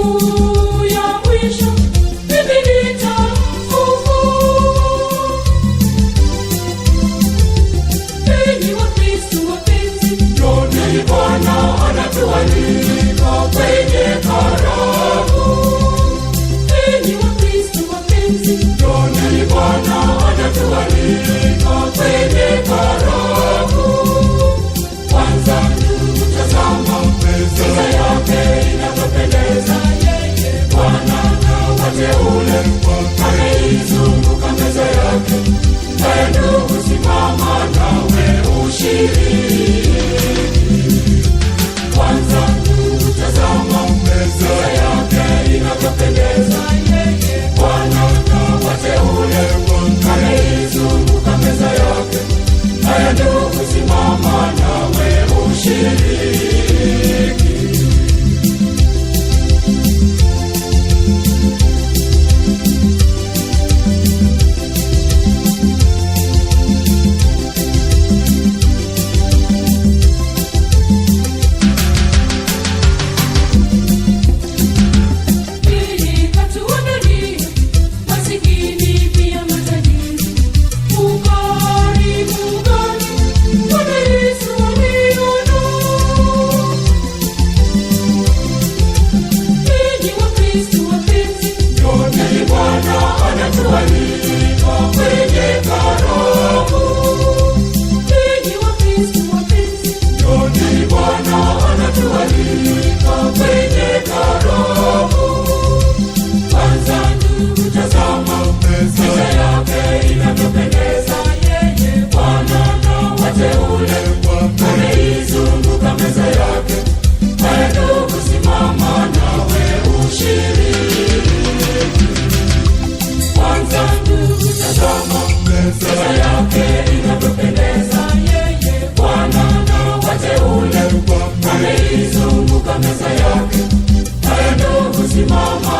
Siku ya mwisho mimi nitafufuka. Enyi Wakristo wapenzi, Njooni, Bwana anatualika kwenye karamu. Enyi Wakristo wapenzi, Njooni, Bwana anatualika kwenye karamu. Kwanza tazama meza yake inavyopendeza, yeye Bwana na wateule ameizunguka meza yake. Haya ndugu, simama nawe ushiriki. Kwanza tazama meza yake inavyopendeza, yeye Bwana na wateule ameizunguka meza yake. Haya ndugu, simama nawe ushiriki. Yeye katuandalia masikini pia matajiri. Ukarimu gani Bwana Yesu alionao. Enyi Wakristo wapenzi, Njooni, Bwana anatualika kwenye karamu. Enyi Wakristo wapenzi, Njooni, Bwana anatualika kwenye karamu. Kwanza tazama meza yake inavyopendeza, yeye Bwana na wateule ameizunguka meza yake. Haya ndugu, simama nawe ushiriki. Kwanza tazama meza yake inavyopendeza, yeye Bwana na wateule ameizunguka meza yake. Haya ndugu, simama